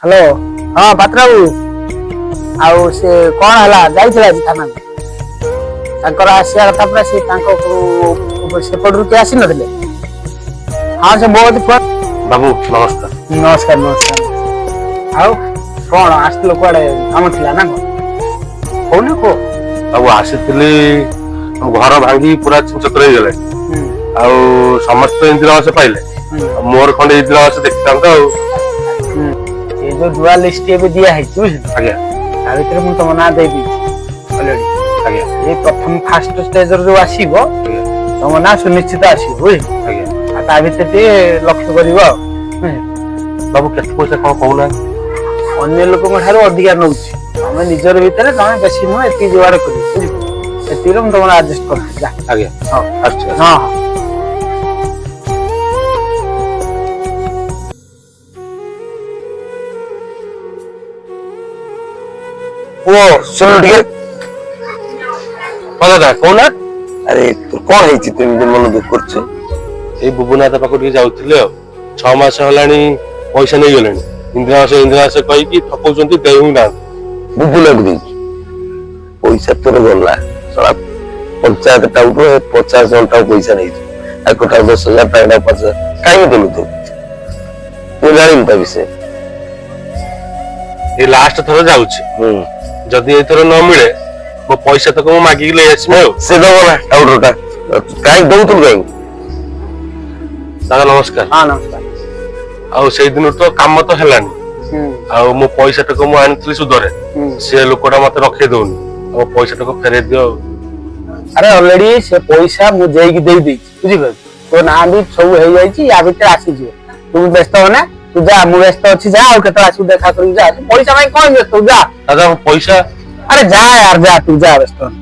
Hello, ହଁ ପାତ୍ର ବାବୁ, ଆଉ ସେ କଣ ହେଲା? ଯାଇଥିଲା ଆଜି ଥାନାକୁ? ତାଙ୍କର ଆସିବା କଥା ପୁରା। ସେ ତାଙ୍କ ସେପଟରୁ କିଏ ଆସିନଥିଲେ? ହଁ, ସେ ମୋ ଫୋନ। ବାବୁ, ନମସ୍କାର। ନମସ୍କାର, ନମସ୍କାର। ଆଉ କଣ ଆସିଥିଲ? କୁଆଡେ କାମ ଥିଲା ନା କଣ? କହୁନ, କୁହ। ବାବୁ, ଆସିଥିଲି, ଆମ ଘର ଭାଙ୍ଗି ପୁରା ଛିନଛତ୍ର ହେଇଗଲାଣି। ଆଉ ସମସ୍ତେ ଇନ୍ଦିରା ଆବାସ ପାଇଲେ, ଆଉ ମୋର ଖଣ୍ଡେ ଇନ୍ଦିରା ଆବାସ ଦେଖିଥାନ୍ତ ଆଉ। ଏ ଯୋଉ ନୂଆ ଲିଷ୍ଟ ଏବେ ଦିଆ ହେଇଛି, ବୁଝିଲୁ? ଆଜ୍ଞା। ତା ଭିତରେ ମୁଁ ତମ ନାଁ ଦେଇଦେଇଛି ଅଲରେଡି। ଏ ପ୍ରଥମ ଫାଷ୍ଟ ଷ୍ଟେଜର ଯୋଉ ଆସିବ, ତମ ନାଁ ସୁନିଶ୍ଚିତ ଆସିବ, ବୁଝିଲୁ? ଆଜ୍ଞା। ଆଉ ତା ଭିତରେ ଟିକେ ଲକ୍ଷ୍ୟ କରିବ ଆଉ, ବୁଝିଲୁ? ବାବୁ, କେତେ ପଇସା କଣ କହୁନାହାନ୍ତି? ଅନ୍ୟ ଲୋକଙ୍କ ଠାରୁ ଅଧିକା ନଉଛି। ତମେ ନିଜର ଭିତରେ ତମେ ବେଶୀ ନୁହଁ, ଏତିକି ଯୋଗାଡ଼ କରିବ, ବୁଝିଲୁ? ସେତିକିରେ ମୁଁ ତମର ଆଡଜଷ୍ଟ କରିବି, ଯା। ଆଜ୍ଞା। ହଉ। ଆସୁଛି। ହଁ। ପୁଅ, ଶୁଣ ଟିକେ। ହଁ ଦାଦା, କହୁନା। ଆରେ, ତୋର କଣ ହେଇଛି? ତୁ ଏମିତି ମନ ଦୁଃଖ କରୁଛୁ? ଏଇ ବୁବୁନାଥ ପାଖକୁ ଟିକେ ଯାଉଥିଲି। ଆଉ 6 ମାସ ହେଲାଣି ପଇସା ନେଇଗଲେଣି। ଇନ୍ଦିରା ଆବାସ, ଇନ୍ଦିରା ଆବାସ କହିକି ଠକଉଛନ୍ତି, ଦେଉ ନାହାନ୍ତି। ବୁବୁନାକୁ ଦେଇଛୁ ପଇସା? ତୋର ଗଲା ଶଳା ପଞ୍ଚାୟତ ଟାଉଟର। 50 ଜଣ ଟାକୁ ପଇସା ନେଇଛୁ, ଆକୁ 10,000 ଟଙ୍କା, 5,000। କାହିଁକି ଦେଲୁ ତୁ? ମୁଁ ଜାଣିନି ତା ବିଷୟରେ। ଏଇ ଲାଷ୍ଟ ଥର ଯାଉଛି। ଯଦି ଏଇଥର ନ ମିଳେ, ମୋ ପଇସା ତକ ମୁଁ ମାଗିକି ନେଇ ଆସିବି ଆଉ। ସେ ଦବ ନା ଟାଉଟର ଟା? କାହିଁକି ଦଉଥିଲୁ, କାହିଁକି? ଦାଦା, ନମସ୍କାର। ହଁ, ନମସ୍କାର। ଆଉ ସେଇଦିନରୁ ତ କାମ ତ ହେଲାନି। ଆଉ ମୋ ପଇସା ତକ ମୁଁ ଆଣିଥିଲି ସୁଧରେ। ସେ ଲୋକଟା ମତେ ରଖେଇ ଦଉନି। ଆଉ ମୋ ପଇସା ତକ ଫେରେଇ ଦିଅ ଆଉ। ଆରେ, ଅଲରେଡି ସେ ପଇସା ମୁଁ ଯାଇକି ଦେଇ ଦେଇଛି, ବୁଝିପାରୁଛୁ? ତୋ ନାଁ ବି ସବୁ ହେଇଯାଇଛି, ୟା ଭିତରେ ଆସିଯିବ। ତୁ ବ୍ୟସ୍ତ ହନା, ତୁ ଯା, ମୁଁ ବ୍ୟସ୍ତ ଅଛି, ଯା। ଆଉ କେତେବେଳେ ଆସିବୁ ଦେଖା କରିବୁ, ଯା। ପଇସା ପାଇଁ କଣ ବ୍ୟସ୍ତ ହଉ, ଯା। ଦାଦା, ମୋ ପଇସା। ଆରେ ଯା ୟାର, ଯା, ତୁ ଯା, ବ୍ୟସ୍ତ ହନା।